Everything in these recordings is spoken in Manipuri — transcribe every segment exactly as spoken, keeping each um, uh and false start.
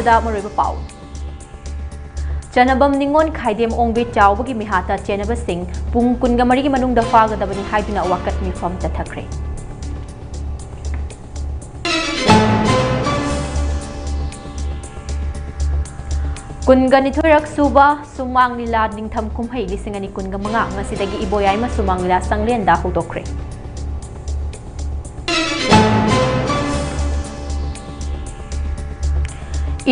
ꯗ ꯃꯔꯨꯑꯣꯏꯕ ꯄꯥꯎ꯫ ꯆꯅꯕꯝ ꯅꯤꯉꯣꯜ ꯈꯥꯏꯗꯦꯝ ꯑꯣꯡꯕꯤ ꯆꯥꯎꯕꯒꯤ ꯃꯤꯍꯥꯠꯇ ꯆꯦꯟꯅꯕꯁꯤꯡ ꯄꯨꯡ ꯀꯨꯟꯒ ꯃꯔꯤꯒꯤ ꯃꯅꯨꯡꯗ ꯐꯥꯒꯗꯕꯅꯤ ꯍꯥꯏꯗꯨꯅ ꯋꯥꯀꯠ ꯃꯤꯐꯝ ꯆꯠꯊꯈ꯭ꯔꯦ꯫ ꯀꯨꯟꯒ ꯅꯤꯊꯣꯏꯔꯛ ꯁꯨꯕ ꯁꯨꯃꯥꯡ ꯂꯤꯂꯥ ꯅꯤꯡꯊꯝ ꯀꯨꯝꯍꯩ ꯂꯤꯁꯤꯡ ꯑꯅꯤ ꯀꯨꯟꯒ ꯃꯉꯥ ꯉꯁꯤꯗꯒꯤ ꯏꯕꯣꯌꯥꯏꯃ ꯁꯨꯃꯥꯡ ꯂꯤꯂꯥ ꯆꯪꯂꯦꯟꯗ ꯍꯧꯗꯣꯛꯈ꯭ꯔꯦ꯫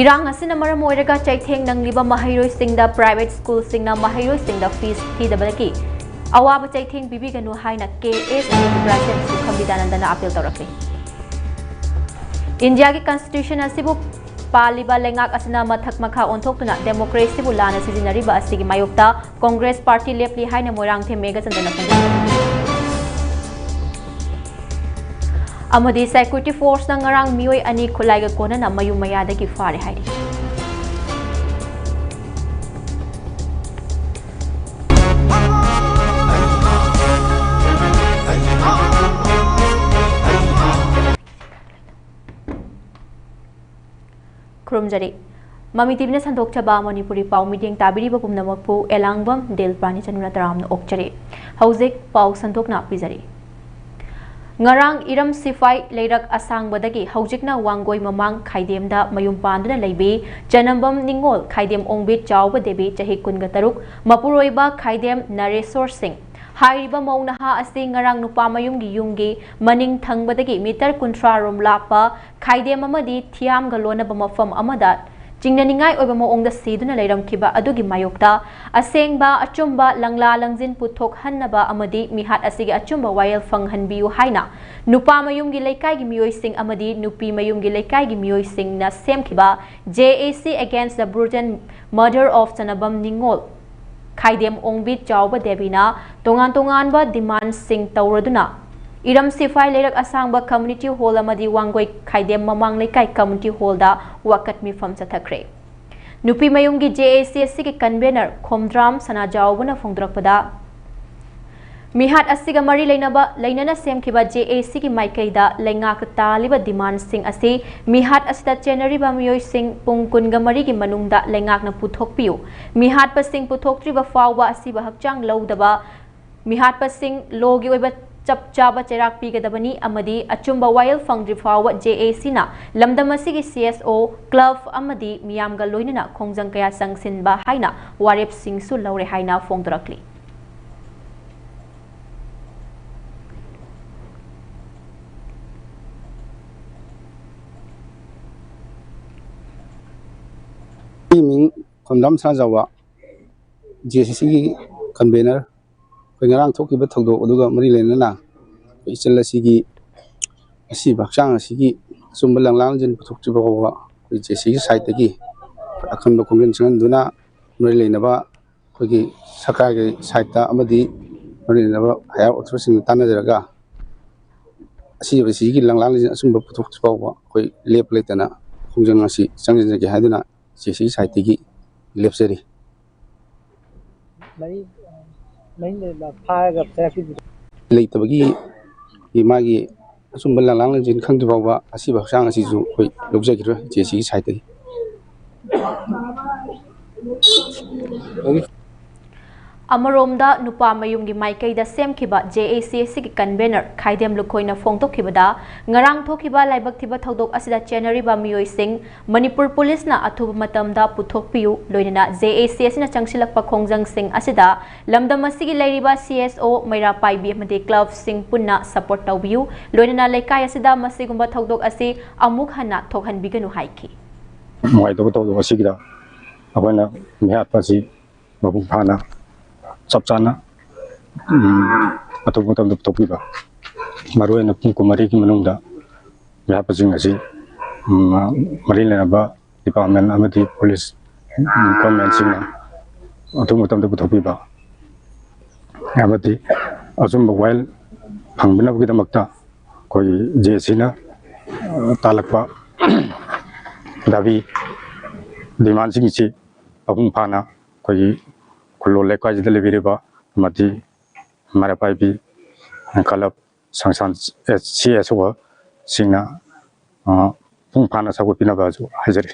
ꯏꯔꯥꯡ ꯑꯁꯤꯅ ꯃꯔꯝ ꯑꯣꯏꯔꯒ ꯆꯩꯊꯦꯡ ꯅꯪꯂꯤꯕ ꯃꯍꯩꯔꯣꯏꯁꯤꯡꯗ private schoolꯁꯤꯡꯅ ꯃꯍꯩꯔꯣꯏꯁꯤꯡꯗ fees ꯊꯤꯗꯕꯗꯒꯤ ꯑꯋꯥꯕ ꯆꯩꯊꯦꯡ ꯄꯤꯕꯤꯒꯅꯨ ꯍꯥꯏꯅ ꯀꯦ ꯑꯦꯁ ꯌꯨꯒꯤ president ꯁꯨꯈꯝ ꯕꯤꯗ꯭ꯌꯥꯅꯟꯗꯅ appeal ꯇꯧꯔꯛꯂꯤ꯫ ꯏꯟꯗꯤꯌꯥꯒꯤ constitution ꯑꯁꯤꯕꯨ ꯄꯥꯜꯂꯤꯕ ꯂꯩꯉꯥꯛ ꯑꯁꯤꯅ ꯃꯊꯛ ꯃꯈꯥ ꯑꯣꯟꯊꯣꯛꯇꯨꯅ democracyꯕꯨ ꯂꯥꯟꯅ ꯁꯤꯖꯤꯟꯅꯔꯤꯕ ꯑꯁꯤꯒꯤ ꯃꯥꯌꯣꯛꯇ Congress party ꯂꯦꯞꯂꯤ ꯍꯥꯏꯅ ꯃꯣꯏꯔꯥꯡꯊꯦꯝ ꯃꯦꯘꯆꯟꯗ꯭ꯔꯅ ꯐꯣꯡꯗꯣꯛꯈꯤ꯫ ꯑꯃꯗꯤ security forceꯅ ꯉꯔꯥꯡ ꯃꯤꯑꯣꯏ ꯑꯅꯤ ꯈꯨꯠꯂꯥꯏꯒ ꯀꯣꯟꯅꯅ ꯃꯌꯨꯝ ꯃꯌꯥꯗꯒꯤ ꯐꯥꯔꯦ ꯍꯥꯏꯔꯤ꯫ ꯈꯨꯔꯨꯝꯖꯔꯤ꯫ ꯃꯃꯤ ꯇꯤꯚꯤꯅ ꯁꯟꯗꯣꯛꯆꯕ ꯃꯅꯤꯄꯨꯔꯤ ꯄꯥꯎ ꯃꯤꯠꯌꯦꯡ ꯇꯥꯕꯤꯔꯤꯕ ꯄꯨꯝꯅꯃꯛꯄꯨ ꯑꯦꯂꯥꯡꯕꯝ ꯗꯤꯜꯄ꯭ꯔꯥꯅꯤ ꯆꯅꯨꯅ ꯇꯔꯥꯝꯅ ꯑꯣꯛꯆꯔꯤ꯫ ꯍꯧꯖꯤꯛ ꯄꯥꯎ ꯁꯟꯗꯣꯛꯅ ꯄꯤꯖꯔꯤ꯫ ꯉꯔꯥꯡ ꯏꯔꯝ ꯁꯤꯐꯥꯏ ꯂꯩꯔꯛ ꯑꯁꯥꯡꯕꯗꯒꯤ ꯍꯧꯖꯤꯛꯅ ꯋꯥꯡꯒꯣꯏ ꯃꯃꯥꯡ ꯈꯥꯏꯗꯦꯝꯗ ꯃꯌꯨꯝ ꯄꯥꯟꯗꯨꯅ ꯂꯩꯕꯤ ꯆꯅꯝꯕꯝ ꯅꯤꯉꯣꯜ ꯈꯥꯏꯗꯦꯝ ꯑꯣꯡꯕꯤ ꯆꯥꯎꯕ ꯗꯦꯕꯤ ꯆꯍꯤ ꯀꯨꯟꯒ ꯇꯔꯨꯛ, ꯃꯄꯨꯔꯣꯏꯕ ꯈꯥꯏꯗꯦꯝ ꯅꯔꯦꯁꯣꯔ ꯁꯤꯡ꯫ ꯍꯥꯏꯔꯤꯕ ꯃꯧ ꯅꯍꯥ ꯑꯁꯤ ꯉꯔꯥꯡ ꯅꯨꯄꯥ ꯃꯌꯨꯝꯒꯤ ꯌꯨꯝꯒꯤ ꯃꯅꯤꯡ ꯊꯪꯕꯗꯒꯤ ꯃꯤꯇꯔ ꯀꯨꯟꯊ꯭ꯔꯥ ꯔꯣꯝ ꯂꯥꯞꯄ ꯈꯥꯏꯗꯦꯝ ꯑꯃꯗꯤ ꯊꯤꯌꯥꯝꯒ ꯂꯣꯟꯅꯕ ꯃꯐꯝ ꯑꯃꯗ ꯆꯤꯡꯅꯅꯤꯡꯉꯥꯏ ꯑꯣꯏꯕ ꯃꯑꯣꯡꯗ ꯁꯤꯗꯨꯅ ꯂꯩꯔꯝꯈꯤꯕ ꯑꯗꯨꯒꯤ ꯃꯥꯌꯣꯛꯇ ꯑꯁꯦꯡꯕ ꯑꯆꯨꯝꯕ ꯂꯪꯂꯥ ꯂꯪꯖꯤꯟ ꯄꯨꯊꯣꯛꯍꯟꯅꯕ ꯑꯃꯗꯤ ꯃꯤꯍꯥꯠ ꯑꯁꯤꯒꯤ ꯑꯆꯨꯝꯕ ꯋꯥꯌꯦꯜ ꯐꯪꯍꯟꯕꯤꯌꯨ ꯍꯥꯏꯅ ꯅꯨꯄꯥ ꯃꯌꯨꯝꯒꯤ ꯂꯩꯀꯥꯏꯒꯤ ꯃꯤꯑꯣꯏꯁꯤꯡ ꯑꯃꯗꯤ ꯅꯨꯄꯤ ꯃꯌꯨꯝꯒꯤ ꯂꯩꯀꯥꯏꯒꯤ ꯃꯤꯑꯣꯏꯁꯤꯡꯅ ꯁꯦꯝꯈꯤꯕ J A C Against the Brutal Murder of ꯆꯅꯕꯝ ꯅꯤꯉꯣꯜ ꯈꯥꯏꯗꯦꯝ ꯑꯣꯡꯕꯤ ꯆꯥꯎꯕ ꯗꯦꯕꯤꯅ ꯇꯣꯉꯥꯟ ꯇꯣꯉꯥꯟꯕ demandꯁꯤꯡ ꯇꯧꯔꯗꯨꯅ ꯏꯔꯝ ꯁꯤꯐꯥꯏ ꯂꯩꯔꯛ ꯑꯁꯥꯡꯕ community hall ꯑꯃꯗꯤ ꯋꯥꯡꯒꯣꯏ ꯈꯥꯏꯗꯦꯝ ꯃꯃꯥꯡ ꯂꯩꯀꯥꯏ community hallꯗ ꯋꯥꯀꯠ ꯃꯤꯐꯝ ꯆꯠꯊꯈ꯭ꯔꯦ꯫ ꯅꯨꯄꯤ ꯃꯌꯨꯝꯒꯤ J A C ꯑꯁꯤꯒꯤ convener ꯈꯣꯝꯗ꯭ꯔꯥꯝ ꯁꯅꯥꯖꯥꯎꯕꯅ ꯐꯣꯡꯗꯣꯔꯛꯄꯗ, ꯃꯤꯍꯥꯠ ꯑꯁꯤꯒ ꯃꯔꯤ ꯂꯩꯅꯕ, ꯂꯩꯅꯅ ꯁꯦꯝꯈꯤꯕ ꯖꯦ ꯑꯦ ꯁꯤꯒꯤ ꯃꯥꯏꯀꯩꯗ ꯂꯩꯉꯥꯛꯇ ꯇꯥꯜꯂꯤꯕ ꯗꯤꯃꯥꯟꯁꯤꯡ ꯑꯁꯤ ꯃꯤꯍꯥꯠ ꯑꯁꯤꯗ ꯆꯦꯟꯅꯔꯤꯕ ꯃꯤꯑꯣꯏꯁꯤꯡ ꯄꯨꯡ ꯀꯨꯟꯒ ꯃꯔꯤꯒꯤ ꯃꯅꯨꯡꯗ ꯂꯩꯉꯥꯛꯅ ꯄꯨꯊꯣꯛꯄꯤꯌꯨ꯫ ꯃꯤꯍꯥꯠꯄꯁꯤꯡ ꯄꯨꯊꯣꯛꯇ꯭ꯔꯤꯕ ꯐꯥꯎꯕ ꯑꯁꯤꯕ ꯍꯛꯆꯥꯡ ꯂꯧꯗꯕ ꯃꯤꯍꯥꯠꯄꯁꯤꯡ ꯂꯣꯒꯤ ꯑꯣꯏꯕ ꯆꯞ ꯆꯥꯕ ꯆꯩꯔꯥꯛ ꯄꯤꯒꯗꯕꯅꯤ ꯑꯃꯗꯤ ꯑꯆꯨꯝꯕ ꯋꯥꯌꯦꯜ ꯐꯪꯗ꯭ꯔꯤ ꯐꯥꯎꯕ ꯖꯦ ꯑꯦ ꯁꯤꯅ ꯂꯝꯗꯝ ꯑꯁꯤꯒꯤ ꯁꯤ ꯑꯦꯁ ꯑꯣ, ꯀ꯭ꯂꯕ ꯑꯃꯗꯤ ꯃꯤꯌꯥꯝꯒ ꯂꯣꯏꯅꯅ ꯈꯣꯡꯖꯪ ꯀꯌꯥ ꯆꯪꯁꯤꯟꯕ ꯍꯥꯏꯅ ꯋꯥꯔꯦꯞꯁꯤꯡꯁꯨ ꯂꯧꯔꯦ ꯍꯥꯏꯅ ꯐꯣꯡꯗꯣꯔꯛꯂꯤ꯫ ꯑꯩꯒꯤ ꯃꯤꯡ ꯈꯝꯗꯥꯝ ꯁꯅꯥꯖꯥꯎꯕ, ꯖꯦ ꯑꯦ ꯁꯤ ꯁꯤꯒꯤ ꯀꯟꯚꯦꯅꯔ꯫ ꯑꯩꯈꯣꯏ ꯉꯔꯥꯡ ꯊꯣꯛꯈꯤꯕ ꯊꯧꯗꯣꯛ ꯑꯗꯨꯒ ꯃꯔꯤ ꯂꯩꯅꯅ ꯑꯩꯈꯣꯏ ꯏꯆꯜ ꯑꯁꯤꯒꯤ ꯑꯁꯤꯕ ꯍꯛꯆꯥꯡ ꯑꯁꯤꯒꯤ ꯑꯆꯨꯝꯕ ꯂꯪꯂꯥꯡꯁꯤꯡ ꯄꯨꯊꯣꯛꯇ꯭ꯔꯤꯕ ꯐꯥꯎꯕ ꯑꯩꯈꯣꯏ ꯖꯦ ꯑꯦ ꯁꯤꯒꯤ ꯁꯥꯏꯠꯇꯒꯤ ꯑꯈꯟꯕ ꯈꯣꯡꯖꯪ ꯆꯪꯍꯟꯗꯨꯅ ꯃꯔꯤ ꯂꯩꯅꯕ ꯑꯩꯈꯣꯏꯒꯤ ꯁꯔꯀꯥꯔꯒꯤ ꯁꯥꯏꯠꯇ ꯑꯃꯗꯤ ꯃꯔꯤ ꯂꯩꯅꯕ ꯍꯥꯌꯔ ꯑꯣꯊꯣꯔꯤꯇꯤꯁꯤꯡꯒ ꯇꯥꯟꯅꯖꯔꯒ ꯑꯁꯤꯕ ꯑꯁꯤꯒꯤ ꯂꯪꯂꯥꯡꯁꯤꯡ ꯑꯆꯨꯝꯕ ꯄꯨꯊꯣꯛꯇ꯭ꯔꯤ ꯐꯥꯎꯕ ꯑꯩꯈꯣꯏ ꯂꯦꯞꯄ ꯂꯩꯇꯅ ꯈꯣꯡꯖꯪ ꯑꯁꯤ ꯆꯪꯁꯤꯟꯖꯒꯦ ꯍꯥꯏꯗꯨꯅ ꯖꯦ ꯑꯦ ꯁꯤ ꯁꯥꯏꯠꯇꯒꯤ ꯂꯦꯞꯆꯔꯤ꯫ ꯃꯔꯤ ꯃꯔꯤ ꯂꯩꯅꯕ ꯐꯥꯔꯒ ꯆꯩꯔꯥꯛ ꯄꯤꯕꯗꯣ꯫ ꯂꯩꯇꯕꯒꯤ ꯃꯥꯒꯤ ꯑꯆꯨꯝꯕ ꯂꯪꯂꯥꯡ ꯂꯪꯖꯤꯟ ꯈꯪꯗ꯭ꯔꯤ ꯐꯥꯎꯕ ꯑꯁꯤꯕ ꯍꯛꯆꯥꯡ ꯑꯁꯤꯁꯨ ꯑꯩꯈꯣꯏ ꯂꯧꯖꯈꯤꯔꯣꯏ ꯖꯦ ꯑꯦ ꯁꯤꯒꯤ ꯁꯥꯏꯠꯇꯒꯤ꯫ ꯑꯃꯔꯣꯝꯗ, ꯅꯨꯄꯥ ꯃꯌꯨꯝꯒꯤ ꯃꯥꯏꯀꯩꯗ ꯁꯦꯝꯈꯤꯕ ꯖꯦ ꯑꯦ ꯁꯤ ꯑꯁꯤꯒꯤ ꯀꯟꯚꯦꯅꯔ ꯈꯥꯏꯗꯦꯝ ꯂꯨꯈꯣꯏꯅ ꯐꯣꯡꯗꯣꯛꯈꯤꯕꯗ, ꯉꯔꯥꯡ ꯊꯣꯛꯈꯤꯕ ꯂꯥꯏꯕꯛ ꯊꯤꯕ ꯊꯧꯗꯣꯛ ꯑꯁꯤꯗ ꯆꯦꯟꯅꯔꯤꯕ ꯃꯤꯑꯣꯏꯁꯤꯡ ꯃꯅꯤꯄꯨꯔ ꯄꯨꯂꯤꯁꯅ ꯑꯊꯨꯕ ꯃꯇꯝꯗ ꯄꯨꯊꯣꯛꯄꯤꯌꯨ, ꯂꯣꯏꯅꯅ ꯖꯦ ꯑꯦ ꯁꯤ ꯑꯁꯤꯅ ꯆꯪꯁꯤꯜꯂꯛꯄ ꯈꯣꯡꯖꯪꯁꯤꯡ ꯑꯁꯤꯗ ꯂꯝꯗꯝ ꯑꯁꯤꯒꯤ ꯂꯩꯔꯤꯕ ꯁꯤ ꯑꯦꯁ ꯑꯣ, ꯃꯩꯔꯥ ꯄꯥꯏꯕꯤ ꯑꯃꯗꯤ ꯀ꯭ꯂꯕꯁꯤꯡ ꯄꯨꯟꯅ ꯁꯄꯣꯔꯠ ꯇꯧꯕꯤꯌꯨ, ꯂꯣꯏꯅꯅ ꯂꯩꯀꯥꯏ ꯑꯁꯤꯗ ꯃꯁꯤꯒꯨꯝꯕ ꯊꯧꯗꯣꯛ ꯑꯁꯤ ꯑꯃꯨꯛ ꯍꯟꯅ ꯊꯣꯛꯍꯟꯕꯤꯒꯅꯨ ꯍꯥꯏꯈꯤ꯫ ꯅꯨꯡꯉꯥꯏꯇꯕ ꯊꯧꯗꯣꯛ ꯑꯁꯤꯒꯤꯗ ꯑꯩꯈꯣꯏꯅ ꯃꯤꯍꯥꯠꯄ ꯑꯁꯤ ꯃꯄꯨꯡ ꯐꯥꯅ ꯆꯞ ꯆꯥꯅ, ꯎꯝ, ꯑꯊꯨꯕ ꯃꯇꯝꯗ ꯄꯨꯊꯣꯛꯄꯤꯕ, ꯃꯔꯨꯑꯣꯏꯅ ꯄꯨꯡ ꯀꯨꯟꯃꯔꯤꯒꯤ ꯃꯅꯨꯡꯗ ꯃꯤꯍꯥꯠꯄꯁꯤꯡ ꯑꯁꯤ, ꯎꯝ, ꯃꯔꯤ ꯂꯩꯅꯕ ꯗꯤꯄꯥꯔꯠꯃꯦꯟ ꯑꯃꯗꯤ ꯄꯨꯂꯤꯁ, ꯎꯝ, ꯒꯣꯔꯃꯦꯟꯁꯤꯡꯅ ꯑꯊꯨꯕ ꯃꯇꯝꯗ ꯄꯨꯊꯣꯛꯄꯤꯕ ꯑꯃꯗꯤ ꯑꯆꯨꯝꯕ ꯋꯥꯌꯦꯜ ꯐꯪꯅꯕꯒꯤꯗꯃꯛꯇ ꯑꯩꯈꯣꯏꯒꯤ ꯖꯦ ꯑꯦ ꯁꯤꯅ ꯇꯥꯜꯂꯛꯄ ꯗꯥꯕꯤ, ꯗꯤꯃꯥꯟꯁꯤꯡ ꯑꯁꯤ ꯃꯄꯨꯡ ꯐꯥꯅ ꯑꯩꯈꯣꯏꯒꯤ ꯈꯨꯜꯂꯣꯜ ꯂꯩꯀꯥꯏꯁꯤꯗ ꯂꯩꯕꯤꯔꯤꯕ ꯑꯃꯗꯤ ꯃꯩꯔꯥ ꯄꯥꯏꯕꯤ ꯀ꯭ꯂꯕ, ꯁꯪꯁꯥꯟ ꯁꯤ ꯑꯦꯁ ꯑꯣꯁꯤꯡꯅ ꯃꯄꯨꯡ ꯐꯥꯅ ꯁꯧꯒꯠꯄꯤꯅꯕꯁꯨ ꯍꯥꯏꯖꯔꯤ꯫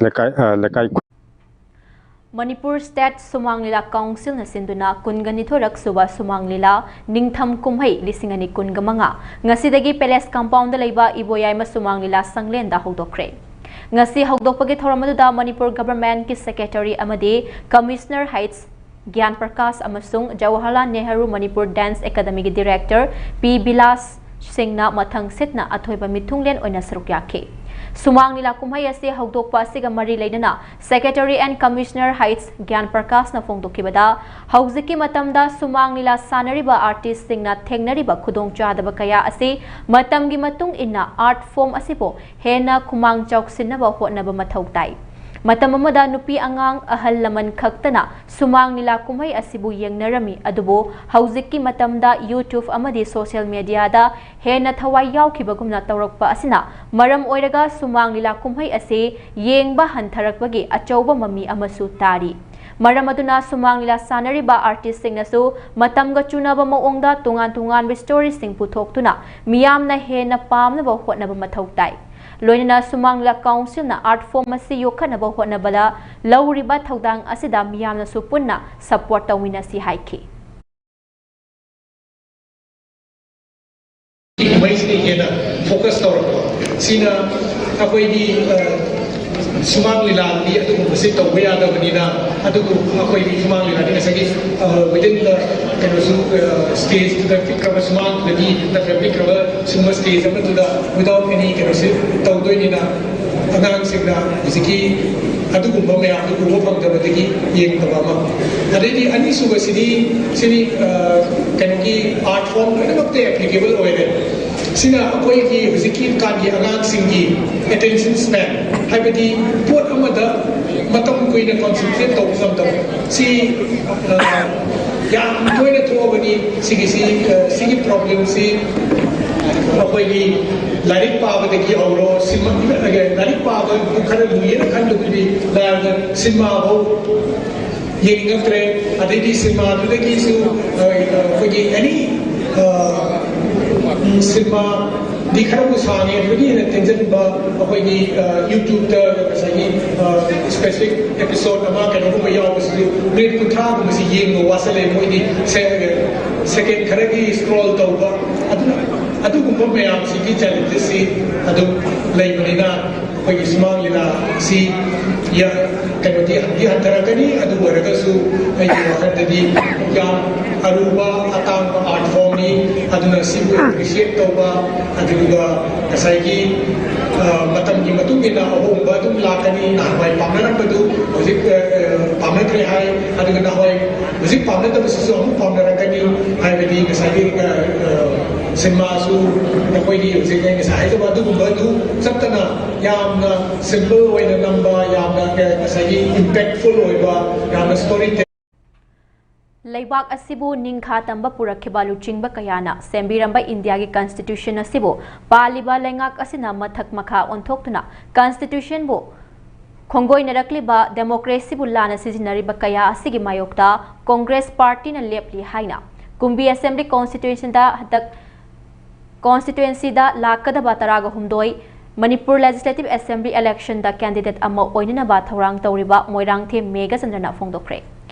ꯂꯩꯀꯥꯏ ꯂꯩꯀꯥꯏ ꯃꯅꯤꯄꯨꯔ ꯁ꯭ꯇꯦꯠ ꯁꯨꯃꯥꯡ ꯂꯤꯂꯥ ꯀꯥꯎꯟꯁꯤꯜꯅ ꯁꯤꯟꯗꯨꯅ ꯀꯨꯟꯒ ꯅꯤꯊꯣꯏꯔꯛ ꯁꯨꯕ ꯁꯨꯃꯥꯡ ꯂꯤꯂꯥ ꯅꯤꯡꯊꯝ ꯀꯨꯝꯍꯩ ꯂꯤꯁꯤꯡ ꯑꯅꯤ ꯀꯨꯟꯒ ꯃꯉꯥ ꯉꯁꯤꯗꯒꯤ ꯄꯦꯂꯦꯁ ꯀꯝꯄꯥꯎꯟꯗ ꯂꯩꯕ ꯏꯕꯣꯌꯥꯏꯃ ꯁꯨꯃꯥꯡ ꯂꯤꯂꯥ ꯁꯪꯂꯦꯟꯗ ꯍꯧꯗꯣꯛꯈ꯭ꯔꯦ꯫ ꯉꯁꯤ ꯍꯧꯗꯣꯛꯄꯒꯤ ꯊꯧꯔꯝ ꯑꯗꯨꯗ ꯃꯅꯤꯄꯨꯔ ꯒꯚꯔꯟꯃꯦꯟꯠꯀꯤ ꯁꯦꯀ꯭ꯔꯦꯇꯔꯤ ꯑꯃꯗꯤ ꯀꯃꯤꯁꯅꯔ ꯍꯩꯠꯁ ꯒ꯭ꯌꯥꯟ ꯄ꯭ꯔꯀꯥꯁ ꯑꯃꯁꯨꯡ ꯖꯋꯥꯍꯔꯂꯥꯜ ꯅꯦꯍꯔꯨ ꯃꯅꯤꯄꯨꯔ ꯗꯥꯟꯁ ꯑꯦꯀꯥꯗꯃꯤꯒꯤ ꯗꯤꯔꯦꯛꯇꯔ ꯄꯤ ꯕꯤꯂꯥꯁ ꯁꯤꯡꯅ ꯃꯊꯪ ꯁꯤꯠꯅ ꯑꯊꯣꯏꯕ ꯃꯤꯊꯨꯡꯂꯦꯟ ꯑꯣꯏꯅ ꯁꯔꯨꯛ ꯌꯥꯈꯤ꯫ ꯁꯨꯃꯥꯡ ꯂꯤꯂꯥ ꯀꯨꯝꯍꯩ ꯑꯁꯤ ꯍꯧꯗꯣꯛꯄ ꯑꯁꯤꯒ ꯃꯔꯤ ꯂꯩꯅꯅ ꯁꯦꯀ꯭ꯔꯦꯇꯔꯤ ꯑꯦꯟ ꯀꯃꯤꯁꯅꯔ ꯍꯩꯠꯁ ꯒ꯭ꯌꯥꯟ ꯄ꯭ꯔꯀꯥꯁꯅ ꯐꯣꯡꯗꯣꯛꯈꯤꯕꯗ, ꯍꯧꯖꯤꯛꯀꯤ ꯃꯇꯝꯗ ꯁꯨꯃꯥꯡ ꯂꯤꯂꯥ ꯁꯥꯟꯅꯔꯤꯕ ꯑꯥꯔꯇꯤꯁꯁꯤꯡꯅ ꯊꯦꯡꯅꯔꯤꯕ ꯈꯨꯗꯣꯡꯆꯥꯗꯕ ꯀꯌꯥ ꯑꯁꯤ ꯃꯇꯝꯒꯤ ꯃꯇꯨꯡ ꯏꯟꯅ ꯑꯥꯔꯠ ꯐꯣꯔꯝ ꯑꯁꯤꯕꯨ ꯍꯦꯟꯅ ꯈꯨꯃꯥꯡ ꯆꯥꯎꯁꯤꯟꯅꯕ ꯍꯣꯠꯅꯕ ꯃꯊꯧ ꯇꯥꯏ꯫ ꯃꯇꯝ ꯑꯃꯗ ꯅꯨꯄꯤ ꯑꯉꯥꯡ, ꯑꯍꯜ ꯂꯃꯟ ꯈꯛꯇꯅ ꯁꯨꯃꯥꯡ ꯂꯤꯂꯥ ꯀꯨꯝꯍꯩ ꯑꯁꯤꯕꯨ ꯌꯦꯡꯅꯔꯝꯃꯤ, ꯑꯗꯨꯕꯨ ꯍꯧꯖꯤꯛꯀꯤ ꯃꯇꯝꯗ YouTube ꯑꯃꯗꯤ social mediaꯗ ꯍꯦꯟꯅ ꯊꯋꯥꯏ ꯌꯥꯎꯈꯤꯕꯒꯨꯝꯅ ꯇꯧꯔꯛꯄ ꯑꯁꯤꯅ ꯃꯔꯝ ꯑꯣꯏꯔꯒ ꯁꯨꯃꯥꯡ ꯂꯤꯂꯥ ꯀꯨꯝꯍꯩ ꯑꯁꯤ ꯌꯦꯡꯕ ꯍꯟꯊꯔꯛꯄꯒꯤ ꯑꯆꯧꯕ ꯃꯃꯤ ꯑꯃꯁꯨ ꯇꯥꯔꯤ꯫ ꯃꯔꯝ ꯑꯗꯨꯅ ꯁꯨꯃꯥꯡ ꯂꯤꯂꯥ ꯁꯥꯟꯅꯔꯤꯕ ꯑꯥꯔꯇꯤꯁꯁꯤꯡꯅꯁꯨ ꯃꯇꯝꯒ ꯆꯨꯅꯕ ꯃꯑꯣꯡꯗ ꯇꯣꯉꯥꯟ ꯇꯣꯉꯥꯟꯕ ꯁ꯭ꯇꯣꯔꯤꯁꯤꯡ ꯄꯨꯊꯣꯛꯇꯨꯅ ꯃꯤꯌꯥꯝꯅ ꯍꯦꯟꯅ ꯄꯥꯝꯅꯕ ꯍꯣꯠꯅꯕ ꯃꯊꯧ ꯇꯥꯏ꯫ ꯂꯣꯏꯅꯅ ꯁꯨꯃꯥꯡ ꯂꯤꯂꯥ ꯀꯥꯎꯟꯁꯤꯜꯅ ꯑꯥꯔꯠ ꯐꯣꯔꯝ ꯑꯁꯤ ꯌꯣꯛꯈꯠꯅꯕ ꯍꯣꯠꯅꯕꯗ ꯂꯧꯔꯤꯕ ꯊꯧꯗꯥꯡ ꯑꯁꯤꯗ ꯃꯤꯌꯥꯝꯅꯁꯨ ꯄꯨꯟꯅ ꯁꯄꯣꯔꯠ ꯇꯧꯃꯤꯟꯅꯁꯤ ꯍꯥꯏꯈꯤ꯫ ꯀꯨꯝꯍꯩꯁꯤꯅ ꯍꯦꯟꯅ ꯐꯣꯀꯁ ꯇꯧꯔꯛꯄ ꯁꯤꯅ ꯑꯩꯈꯣꯏꯒꯤ ꯁꯨꯃꯥꯡ ꯂꯤꯂꯥꯗꯤ ꯑꯗꯨꯒꯨꯝꯕꯁꯤ ꯇꯧꯕ ꯌꯥꯗꯕꯅꯤꯅ, ꯑꯗꯨꯕꯨ ꯑꯩꯈꯣꯏꯒꯤ ꯁꯨꯃꯥꯡ ꯂꯤꯂꯥꯗꯤ ꯉꯁꯥꯏꯒꯤ within the ꯀꯩꯅꯣꯁꯨ ꯁ꯭ꯇꯦꯖꯇꯨꯗ ꯄꯤꯛꯈ꯭ꯔꯕ ꯁꯨꯃꯥꯡꯗꯨꯗꯒꯤ ꯅꯠꯇ꯭ꯔꯒ ꯄꯤꯛꯈ꯭ꯔꯕ ꯁꯤꯒꯨꯝꯕ ꯁ꯭ꯇꯦꯖ ꯑꯃꯗꯨꯗ without any ꯀꯩꯅꯣꯁꯤ ꯇꯧꯗꯣꯏꯅꯤꯅ, ꯑꯉꯥꯡꯁꯤꯡꯅ ꯍꯧꯖꯤꯛꯀꯤ ꯑꯗꯨꯒꯨꯝꯕ ꯃꯌꯥꯝꯗꯨ ꯎꯕ ꯐꯪꯗꯕꯗꯒꯤ ꯌꯦꯡꯗꯕ ꯑꯃ꯫ ꯑꯗꯩꯗꯤ ꯑꯅꯤꯁꯨꯕꯁꯤꯗꯤ ꯁꯤꯗꯤ ꯀꯩꯅꯣꯒꯤ ꯑꯥꯔꯠ ꯐꯣꯔꯝ ꯂꯣꯏꯅꯃꯛꯇ ꯑꯦꯄ꯭ꯂꯤꯀꯦꯕꯜ ꯑꯣꯏꯔꯦ꯫ ꯁꯤꯅ ꯑꯩꯈꯣꯏꯒꯤ ꯍꯧꯖꯤꯛꯀꯤ ꯀꯥꯟꯒꯤ ꯑꯉꯥꯡꯁꯤꯡꯒꯤ ꯑꯦꯇꯦꯟꯁꯟ ꯁ꯭ꯄꯦꯟ, ꯍꯥꯏꯕꯗꯤ ꯄꯣꯠ ꯑꯃꯗ ꯃꯇꯝ ꯀꯨꯏꯅ ꯀꯣꯟꯁꯦꯟꯇ꯭ꯔꯦꯠ ꯇꯧꯕ ꯉꯝꯗꯕ, ꯁꯤ ꯌꯥꯝ ꯇꯣꯏꯅ ꯊꯣꯛꯑꯕꯅꯤ꯫ ꯁꯤꯒꯤꯁꯤ ꯁꯤꯒꯤ ꯄ꯭ꯔꯣꯕ꯭ꯂꯦꯝꯁꯤ ꯑꯩꯈꯣꯏꯒꯤ ꯂꯥꯏꯔꯤꯛ ꯄꯥꯕꯗꯒꯤ ꯍꯧꯔꯣ, ꯂꯥꯏꯔꯤꯛ ꯄꯥꯕ ꯈꯔ ꯂꯨꯏꯌꯦꯅ ꯈꯟꯕꯗꯨꯗꯤ ꯂꯥꯏꯔꯗ ꯁꯤꯅꯦꯃꯥ ꯐꯥꯎ ꯌꯦꯡꯅꯤꯡꯉꯛꯇ꯭ꯔꯦ꯫ ꯑꯗꯩꯗꯤ ꯁꯤꯅꯦꯃꯥꯗꯨꯗꯒꯤꯁꯨ ꯑꯩꯈꯣꯏꯒꯤ ꯑꯦꯅꯤ ꯁꯤꯅꯦꯃꯥꯗꯤ ꯈꯔꯕꯨ ꯁꯥꯡꯉꯦ, ꯑꯗꯨꯗꯒꯤ ꯍꯦꯟꯅ ꯇꯦꯟꯖꯟꯕ ꯑꯩꯈꯣꯏꯒꯤ ꯌꯨꯇ꯭ꯌꯨꯕꯇ ꯉꯁꯥꯏꯒꯤ ꯁ꯭ꯄꯦꯁꯤꯐꯤꯛ ꯑꯦꯄꯤꯁꯣꯗ ꯑꯃ ꯀꯩꯅꯣꯒꯨꯝꯕ ꯌꯥꯎꯕꯁꯤꯁꯨ ꯃꯤꯅꯤꯠ ꯀꯨꯟꯊ꯭ꯔꯥꯒꯨꯝꯕꯁꯤ ꯌꯦꯡꯕ ꯋꯥꯁꯜꯂꯦ꯫ ꯃꯣꯏꯗꯤ ꯁꯦꯀꯦꯟ ꯈꯔꯒꯤ ꯁ꯭ꯀ꯭ꯔꯣꯜ ꯇꯧꯕ, ꯑꯗꯨꯅ ꯑꯗꯨꯒꯨꯝꯕ ꯃꯌꯥꯝꯁꯤꯒꯤ ꯆꯦꯂꯦꯟꯖꯦꯁꯁꯤ ꯑꯗꯨꯝ ꯂꯩꯕꯅꯤꯅ ꯑꯩꯈꯣꯏꯒꯤ ꯁꯨꯃꯥꯡ ꯂꯤꯂꯥ ꯑꯁꯤ ꯀꯩꯅꯣꯗꯤ ꯍꯟꯗꯤ ꯍꯟꯊꯔꯛꯀꯅꯤ꯫ ꯑꯗꯨ ꯑꯣꯏꯔꯒꯁꯨ ꯑꯩꯒꯤ ꯋꯥꯈꯜꯗꯗꯤ ꯌꯥꯝ ꯑꯔꯨꯕ ꯑꯇꯥꯡꯕ ꯑꯥꯔꯠ ꯐꯣꯝꯅꯤ꯫ ꯑꯗꯨꯅ ꯁꯤꯕꯨ ꯑꯦꯄ꯭ꯔꯤꯁꯤꯌꯦꯠ ꯇꯧꯕ, ꯑꯗꯨꯒ ꯉꯁꯥꯏꯒꯤ ꯃꯇꯝꯒꯤ ꯃꯇꯨꯡ ꯏꯟꯅ ꯑꯍꯣꯡꯕ ꯑꯗꯨꯝ ꯂꯥꯛꯀꯅꯤ꯫ ꯅꯍꯥꯟꯋꯥꯏ ꯄꯥꯝꯅꯔꯝꯕꯗꯨ ꯍꯧꯖꯤꯛ ꯄꯥꯝꯅꯗ꯭ꯔꯦ ꯍꯥꯏ, ꯑꯗꯨꯒ ꯅꯍꯥꯟꯋꯥꯏ ꯍꯧꯖꯤꯛ ꯄꯥꯝꯅꯗꯕꯁꯤꯁꯨ ꯑꯃꯨꯛ ꯄꯥꯝꯅꯔꯛꯀꯅꯤ꯫ ꯍꯥꯏꯕꯗꯤ ꯉꯁꯥꯏꯒꯤ ꯁꯤꯅꯦꯃꯥꯁꯨ ꯑꯩꯈꯣꯏꯒꯤ ꯍꯧꯖꯤꯛ ꯑꯩ ꯉꯁꯥꯏ ꯍꯥꯏꯖꯕ ꯑꯗꯨꯒꯨꯝꯕꯗꯨ ꯆꯠꯇꯅ ꯌꯥꯝꯅ ꯁꯤꯝꯄꯜ ꯑꯣꯏꯅ ꯅꯝꯕ, ꯌꯥꯝꯅ ꯉꯁꯥꯏꯒꯤ ꯏꯝꯄꯦꯛꯐꯨꯜ ꯑꯣꯏꯕ, ꯌꯥꯝꯅ ꯁ꯭ꯇꯣꯔꯤ ꯂꯩꯕꯥꯛ ꯑꯁꯤꯕꯨ ꯅꯤꯡꯈꯥ ꯇꯝꯕ ꯄꯨꯔꯛꯈꯤꯕ ꯂꯨꯆꯤꯡꯕ ꯀꯌꯥꯅ ꯁꯦꯝꯕꯤꯔꯝꯕ ꯏꯟꯗꯤꯌꯥꯒꯤ ꯀꯟꯁꯇꯤꯇ꯭ꯌꯨꯁꯟ ꯑꯁꯤꯕꯨ ꯄꯥꯜꯂꯤꯕ ꯂꯩꯉꯥꯛ ꯑꯁꯤꯅ ꯃꯊꯛ ꯃꯈꯥ ꯑꯣꯟꯊꯣꯛꯇꯨꯅ ꯀꯟꯁꯇꯤꯇ꯭ꯌꯨꯁꯟꯕꯨ ꯈꯣꯡꯒꯣꯏꯅꯔꯛꯂꯤꯕ ꯗꯦꯃꯣꯀ꯭ꯔꯦꯁꯤꯕꯨ ꯂꯥꯟꯅ ꯁꯤꯖꯤꯟꯅꯔꯤꯕ ꯀꯌꯥ ꯑꯁꯤꯒꯤ ꯃꯥꯌꯣꯛꯇ ꯀꯣꯡꯒ꯭ꯔꯦꯁ ꯄꯥꯔꯇꯤꯅ ꯂꯦꯞꯂꯤ ꯍꯥꯏꯅ ꯀꯨꯝꯕꯤ ꯑꯦꯁꯦꯝꯕ꯭ꯂꯤ ꯀꯣꯟꯁꯇꯤꯇ꯭ꯌꯨꯁꯟꯗ ꯍꯟꯗꯛ ꯀꯣꯟꯁꯇꯤꯇ꯭ꯋꯦꯟꯁꯤꯗ ꯂꯥꯛꯀꯗꯕ ꯇꯔꯥꯒ ꯍꯨꯝꯗꯣꯏ ꯃꯅꯤꯄꯨꯔ ꯂꯦꯖꯤꯁꯂꯦꯇꯤꯚ ꯑꯦꯁꯦꯝꯕ꯭ꯂꯤ ꯏꯂꯦꯛꯁꯟꯗ ꯀꯦꯟꯗꯤꯗꯦꯠ ꯑꯃ ꯑꯣꯏꯅꯅꯕ ꯊꯧꯔꯥꯡ ꯇꯧꯔꯤꯕ ꯃꯣꯏꯔꯥꯡꯊꯦꯝ ꯃꯦꯘꯆꯟꯗ꯭ꯔꯅ ꯐꯣꯡꯗꯣꯛꯈ꯭ꯔꯦ꯫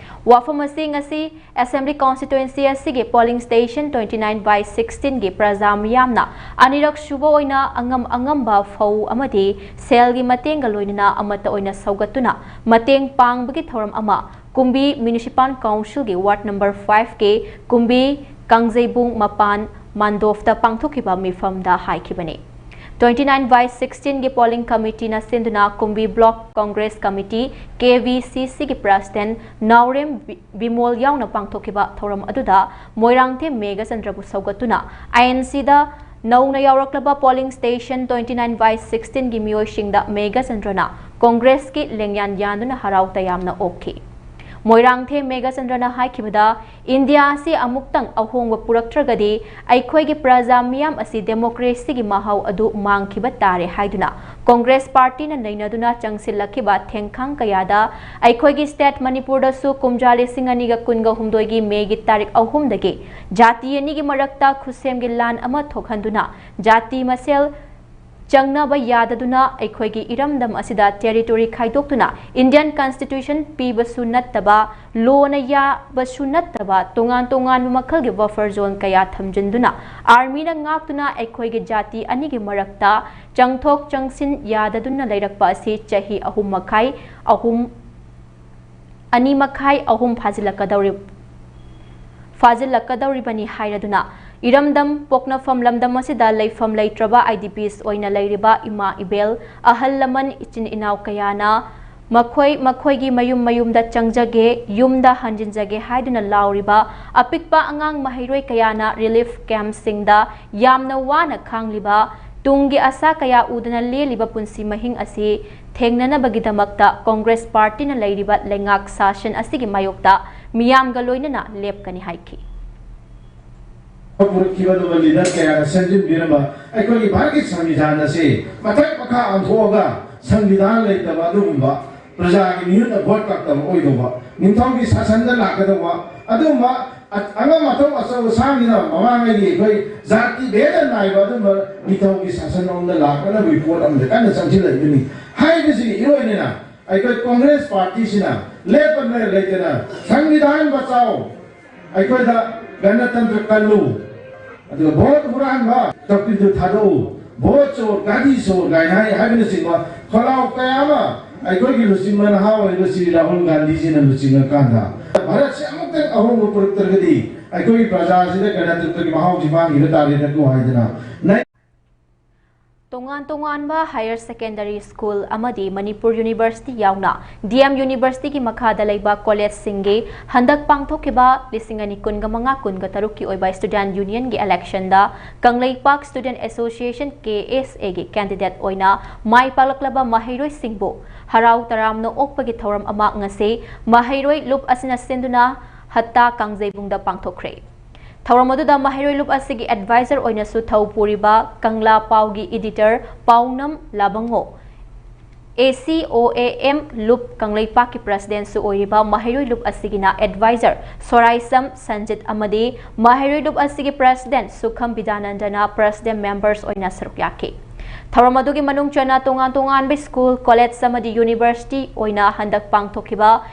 ꯋꯥꯐꯝ ꯑꯁꯤ ꯉꯁꯤ ꯑꯦꯁꯦꯝꯕ꯭ꯂꯤ ꯀꯣꯟꯁꯇꯤꯇ꯭ꯋꯦꯟꯁꯤ ꯑꯁꯤꯒꯤ polling station twenty nine by sixteen ꯒꯤ ꯄ꯭ꯔꯖꯥ ꯃꯤꯌꯥꯝꯅ ꯑꯅꯤꯔꯛ ꯁꯨꯕ ꯑꯣꯏꯅ ꯑꯉꯝ ꯑꯉꯝꯕ ꯐꯧ ꯑꯃꯗꯤ ꯁꯦꯜꯒꯤ ꯃꯇꯦꯡꯒ ꯂꯣꯏꯅꯅ ꯑꯃꯠꯇ ꯑꯣꯏꯅ ꯁꯧꯒꯠꯇꯨꯅ ꯃꯇꯦꯡ ꯄꯥꯡꯕꯒꯤ ꯊꯧꯔꯝ ꯑꯃ ꯀꯨꯝꯕꯤ ꯃ꯭ꯌꯨꯅꯤꯁꯤꯄꯥꯜ ꯀꯥꯎꯟꯁꯤꯜꯒꯤ ꯋꯥꯔꯗ ꯅꯝꯕꯔ five ꯀꯤ ꯀꯨꯝꯕꯤ ꯀꯥꯡꯖꯩꯕꯨꯡ ꯃꯄꯥꯟ ꯃꯥꯟꯗꯣꯞꯇ ꯄꯥꯡꯊꯣꯛꯈꯤꯕ ꯃꯤꯐꯝꯗ ꯍꯥꯏꯈꯤꯕꯅꯤ꯫ Twenty nine by sixteen ꯒꯤ ꯄꯣꯂꯤꯡ ꯀꯃꯤꯇꯤꯅ ꯁꯤꯟꯗꯨꯅ Kumbi block Congress committee, K V C C ꯒꯤ ꯄ꯭ꯔꯁꯤꯗꯦꯟꯠ ꯅꯥꯎꯔꯦꯝ ꯕꯤ-, ꯕꯤꯃꯣꯜ ꯌꯥꯎꯅ ꯄꯥꯡꯊꯣꯛꯈꯤꯕ ꯊꯧꯔꯝ ꯑꯗꯨꯗ ꯃꯣꯏꯔꯥꯡꯊꯦꯝ ꯃꯦꯘꯆꯟꯗ꯭ꯔꯕꯨ ꯁꯧꯒꯠꯇꯨꯅ I N C ꯗ ꯅꯧꯅ ꯌꯥꯎꯔꯛꯂꯕ polling station twenty nine by sixteen ꯒꯤ ꯃꯤꯑꯣꯏꯁꯤꯡꯗ ꯃꯦꯘꯆꯟꯗ꯭ꯔꯅ ꯀꯣꯡꯒ꯭ꯔꯦꯁꯀꯤ ꯂꯦꯡꯌꯥꯟ ꯌꯥꯟꯗꯨꯅ ꯍꯔꯥꯎ ꯇꯌꯥꯝꯅ ꯑꯣꯛꯈꯤ꯫ ꯃꯣꯏꯔꯥꯡꯊꯦꯝ ꯃꯦꯘꯆꯟꯗ꯭ꯔꯅ ꯍꯥꯏꯈꯤꯕꯗ, ꯏꯟꯗꯤꯌꯥ ꯑꯁꯤ ꯑꯃꯨꯛꯇꯪ ꯑꯍꯣꯡꯕ ꯄꯨꯔꯛꯇ꯭ꯔꯒꯗꯤ ꯑꯩꯈꯣꯏꯒꯤ ꯄ꯭ꯔꯖꯥ ꯃꯤꯌꯥꯝ ꯑꯁꯤ ꯗꯦꯃꯣꯀ꯭ꯔꯦꯁꯤꯒꯤ ꯃꯍꯥꯎ ꯑꯗꯨ ꯃꯥꯡꯈꯤꯕ ꯇꯥꯔꯦ ꯍꯥꯏꯗꯨꯅ ꯀꯣꯡꯒ꯭ꯔꯦꯁ ꯄꯥꯔꯇꯤꯅ ꯅꯩꯅꯗꯨꯅ ꯆꯪꯁꯤꯜꯂꯛꯈꯤꯕ ꯊꯦꯡꯈꯥꯡ ꯀꯌꯥꯗ ꯑꯩꯈꯣꯏꯒꯤ ꯁ꯭ꯇꯦꯠ ꯃꯅꯤꯄꯨꯔꯗꯁꯨ ꯀꯨꯝꯖꯥ ꯂꯤꯁꯤꯡ ꯑꯅꯤꯒ ꯀꯨꯟꯒ ꯍꯨꯝꯗꯣꯏꯒꯤ ꯃꯦꯒꯤ ꯇꯥꯔꯤꯛ ꯑꯍꯨꯝꯗꯒꯤ ꯖꯥꯇꯤ ꯑꯅꯤꯒꯤ ꯃꯔꯛꯇ ꯈꯨꯠꯁꯦꯝꯒꯤ ꯂꯥꯟ ꯑꯃ ꯊꯣꯛꯍꯟꯗꯨꯅ ꯖꯥꯇꯤ ꯃꯁꯦꯜ ꯆꯪꯅꯕ ꯌꯥꯗꯗꯨꯅ ꯑꯩꯈꯣꯏꯒꯤ ꯏꯔꯝꯗꯝ ꯑꯁꯤꯗ ꯇꯦꯔꯤꯇꯣꯔꯤ ꯈꯥꯏꯗꯣꯛꯇꯨꯅ ꯏꯟꯗꯤꯌꯟ ꯀꯟꯁꯇꯤꯇ꯭ꯌꯨꯁꯟ ꯄꯤꯕꯁꯨ ꯅꯠꯇꯕ, ꯂꯣꯅ ꯌꯥꯕꯁꯨ ꯅꯠꯇꯕ ꯇꯣꯉꯥꯟ ꯇꯣꯉꯥꯟꯕ ꯃꯈꯜꯒꯤ ꯕꯐꯔ ꯖꯣꯟ ꯀꯌꯥ ꯊꯝꯖꯤꯟꯗꯨꯅ ꯑꯥꯔꯃꯤꯅ ꯉꯥꯛꯇꯨꯅ ꯑꯩꯈꯣꯏꯒꯤ ꯖꯥꯇꯤ ꯑꯅꯤꯒꯤ ꯃꯔꯛꯇ ꯆꯪꯊꯣꯛ ꯆꯪꯁꯤꯟ ꯌꯥꯗꯗꯨꯅ ꯂꯩꯔꯛꯄ ꯑꯁꯤ ꯆꯍꯤ ꯑꯍꯨꯝ ꯃꯈꯥꯏ, ꯑꯍꯨꯝ, ꯑꯅꯤ ꯃꯈꯥꯏ, ꯑꯍꯨꯝ ꯐꯥꯖꯤꯜꯂꯛꯀꯗꯧꯔꯤ-, ꯐꯥꯖꯤꯜꯂꯛꯀꯗꯧꯔꯤꯕꯅꯤ ꯍꯥꯏꯔꯗꯨꯅ, ꯏꯔꯝꯗꯝ ꯄꯣꯛꯅꯐꯝ ꯂꯝꯗꯝ ꯑꯁꯤꯗ ꯂꯩꯐꯝ ꯂꯩꯇ꯭ꯔꯕ ꯑꯥꯏ ꯗꯤ ꯄꯤꯁ ꯑꯣꯏꯅ ꯂꯩꯔꯤꯕ ꯏꯃꯥ ꯏꯕꯦꯜ, ꯑꯍꯜ ꯂꯃꯟ, ꯏꯆꯤꯟ ꯏꯅꯥꯎ ꯀꯌꯥꯅ ꯃꯈꯣꯏ ꯃꯈꯣꯏꯒꯤ ꯃꯌꯨꯝ ꯃꯌꯨꯝꯗ ꯆꯪꯖꯒꯦ, ꯌꯨꯝꯗ ꯍꯟꯖꯤꯟꯖꯒꯦ ꯍꯥꯏꯗꯨꯅ ꯂꯥꯎꯔꯤꯕ ꯑꯄꯤꯛꯄ ꯑꯉꯥꯡ ꯃꯍꯩꯔꯣꯏ ꯀꯌꯥꯅ ꯔꯤꯂꯤꯐ ꯀꯦꯝꯞꯁꯤꯡꯗ ꯌꯥꯝꯅ ꯋꯥꯅ ꯈꯥꯡꯂꯤꯕ, ꯇꯨꯡꯒꯤ ꯑꯁꯥ ꯀꯌꯥ ꯎꯗꯅ ꯂꯦꯜꯂꯤꯕ ꯄꯨꯟꯁꯤ ꯃꯍꯤꯡ ꯑꯁꯤ ꯊꯦꯡꯅꯅꯕꯒꯤꯗꯃꯛꯇ ꯀꯣꯡꯒ꯭ꯔꯦꯁ ꯄꯥꯔꯇꯤꯅ ꯂꯩꯔꯤꯕ ꯂꯩꯉꯥꯛ ꯁꯥꯁꯟ ꯑꯁꯤꯒꯤ ꯃꯥꯌꯣꯛꯇ ꯃꯤꯌꯥꯝꯒ ꯂꯣꯏꯅꯅ ꯂꯦꯞꯀꯅꯤ ꯍꯥꯏꯈꯤ꯫ ꯄꯨꯔꯛꯈꯤꯕ ꯑꯗꯨꯒ ꯂꯤꯗꯔ ꯀꯌꯥꯅ ꯁꯦꯝꯖꯤꯟꯕꯤꯔꯝꯕ ꯑꯩꯈꯣꯏꯒꯤ ꯚꯥꯔꯠꯀꯤ ꯁꯪꯕꯤꯙꯥꯟ ꯑꯁꯤ ꯃꯊꯛ ꯃꯈꯥ ꯑꯣꯟꯊꯣꯛꯑꯒ ꯁꯪꯕꯤꯙꯥꯟ ꯂꯩꯇꯕ ꯑꯗꯨꯒꯨꯝꯕ ꯄ꯭ꯔꯖꯥꯒꯤ ꯃꯤꯍꯨꯠꯅ ꯚꯣꯠ ꯀꯛꯇꯕ ꯑꯣꯏꯗꯧꯕ, ꯅꯤꯡꯊꯧꯒꯤ ꯁꯥꯁꯟꯗ ꯂꯥꯛꯀꯗꯧꯕ ꯑꯗꯨꯒꯨꯝꯕ ꯑ-, ꯑꯉꯝ ꯑꯊꯧ ꯑꯆꯧ ꯑꯁꯥꯡꯁꯤꯅ ꯃꯃꯥꯡꯉꯩꯒꯤ ꯑꯩꯈꯣꯏ ꯖꯥꯇꯤ ꯚꯦꯗ ꯅꯥꯏꯕ ꯑꯗꯨꯒꯨꯝꯕ ꯅꯤꯡꯊꯧꯒꯤ ꯁꯥꯁꯟ ꯑꯃꯗ ꯂꯥꯛꯀꯗꯕꯒꯤ ꯄꯣꯠ ꯑꯃꯗ ꯀꯟꯅ ꯆꯪꯁꯤꯜꯂꯛꯏꯕꯅꯤ꯫ ꯍꯥꯏꯕꯁꯤꯒꯤ ꯏꯔꯣꯏꯅꯅ ꯑꯩꯈꯣꯏ ꯀꯣꯡꯒ꯭ꯔꯦꯁ ꯄꯥꯔꯇꯤꯁꯤꯅ ꯂꯦꯞꯄ ꯂꯩꯇꯅ ꯁꯪꯕꯤꯙꯥꯟ ꯕꯆꯥꯎ, ꯑꯩꯈꯣꯏꯗ ꯒꯅꯇꯟꯇ꯭ꯔ ꯀꯜꯂꯨ, ꯑꯗꯨꯒ ꯚꯣꯠ ꯍꯨꯔꯥꯟꯕ ꯇꯧꯕꯤꯗꯨ ꯊꯥꯗꯣꯛꯎ, ꯚꯣꯠ ꯆꯣꯔ, ꯒꯥꯙꯤ ꯆꯣꯔ ꯀꯥꯏꯅ ꯍꯥꯏ-, ꯍꯥꯏꯕꯅꯆꯤꯡꯕ ꯈꯣꯜꯂꯥꯎ ꯀꯌꯥ ꯑꯃ ꯑꯩꯈꯣꯏꯒꯤ ꯂꯨꯆꯤꯡꯕ ꯅꯍꯥ ꯑꯣꯏꯔꯤꯕ ꯁ꯭ꯔꯤ ꯔꯥꯍꯨꯜ ꯒꯥꯟꯙꯤꯖꯤꯅ ꯂꯨꯆꯤꯡꯉꯀꯥꯟꯗ ꯚꯥꯔꯠꯁꯦ ꯑꯃꯨꯛꯇꯪ ꯑꯍꯣꯡꯕ ꯄꯨꯔꯛꯇ꯭ꯔꯒꯗꯤ ꯑꯩꯈꯣꯏꯒꯤ ꯄ꯭ꯔꯖꯥꯁꯤꯗ ꯒꯅꯇꯟꯇ꯭ꯔꯒꯤ ꯃꯍꯥꯎꯁꯤ ꯃꯥꯡꯈꯤꯕ ꯇꯥꯔꯦꯅꯀꯣ ꯍꯥꯏꯗꯅ ꯇꯣꯉꯥꯟ ꯇꯣꯉꯥꯟꯕ higher secondary school ꯑꯃꯗꯤ ꯃꯅꯤꯄꯨꯔ University ꯌꯥꯎꯅ D M Universityꯒꯤ ꯃꯈꯥꯗ ꯂꯩꯕ collegeꯁꯤꯡꯒꯤ ꯍꯟꯗꯛ ꯄꯥꯡꯊꯣꯛꯈꯤꯕ ꯂꯤꯁꯤꯡ ꯑꯅꯤ ꯀꯨꯟꯒ ꯃꯉꯥ ꯀꯨꯟꯒ ꯇꯔꯨꯛꯀꯤ ꯑꯣꯏꯕ Student Unionꯒꯤ electionꯗ Kangleipak Student Association, K S Aꯒꯤ candidate ꯑꯣꯏꯅ ꯃꯥꯏ ꯄꯥꯛꯂꯛꯂꯕ ꯃꯍꯩꯔꯣꯏꯁꯤꯡꯕꯨ ꯍꯔꯥꯎ ꯇꯔꯥꯝꯅ ꯑꯣꯛꯄꯒꯤ ꯊꯧꯔꯝ ꯑꯃ ꯉꯁꯤ ꯃꯍꯩꯔꯣꯏ ꯂꯨꯞ ꯑꯁꯤꯅ ꯁꯤꯟꯗꯨꯅ ꯍꯠꯇꯥ ꯀꯥꯡꯖꯩꯕꯨꯡꯗ ꯄꯥꯡꯊꯣꯛꯈ꯭ꯔꯦ꯫ ꯊꯧꯔꯝ ꯑꯗꯨꯗ ꯃꯍꯩꯔꯣꯏ ꯂꯨꯞ ꯑꯁꯤꯒꯤ advisor ꯑꯣꯏꯅꯁꯨ ꯊꯧ ꯄꯨꯔꯤꯕ ꯀꯪꯂꯥ ꯄꯥꯎꯒꯤ editor ꯄꯥꯎꯅꯝ ꯂꯥꯕꯪꯉꯣ, A C O A M ꯂꯨꯞ ꯀꯪꯂꯩꯄꯥꯛꯀꯤ presidentꯁꯨ ꯑꯣꯏꯔꯤꯕ ꯃꯍꯩꯔꯣꯏ ꯂꯨꯞ ꯑꯁꯤꯒꯤꯅ advisor ꯁꯣꯔꯥꯏꯁꯝ ꯁꯟꯖꯤꯠ ꯑꯃꯗꯤ ꯃꯍꯩꯔꯣꯏ ꯂꯨꯞ ꯑꯁꯤꯒꯤ president ꯁꯨꯈꯝ ꯕꯤꯗ꯭ꯌꯥꯅꯟꯗꯅ president members ꯑꯣꯏꯅ ꯁꯔꯨꯛ ꯌꯥꯈꯤ꯫ ꯊꯧꯔꯝ ꯑꯗꯨꯒꯤ ꯃꯅꯨꯡ ꯆꯟꯅ ꯇꯣꯉꯥꯟ ꯇꯣꯉꯥꯟꯕ school, college ꯑꯃꯗꯤ university ꯑꯣꯏꯅ ꯍꯟꯗꯛ ꯄꯥꯡꯊꯣꯛꯈꯤꯕ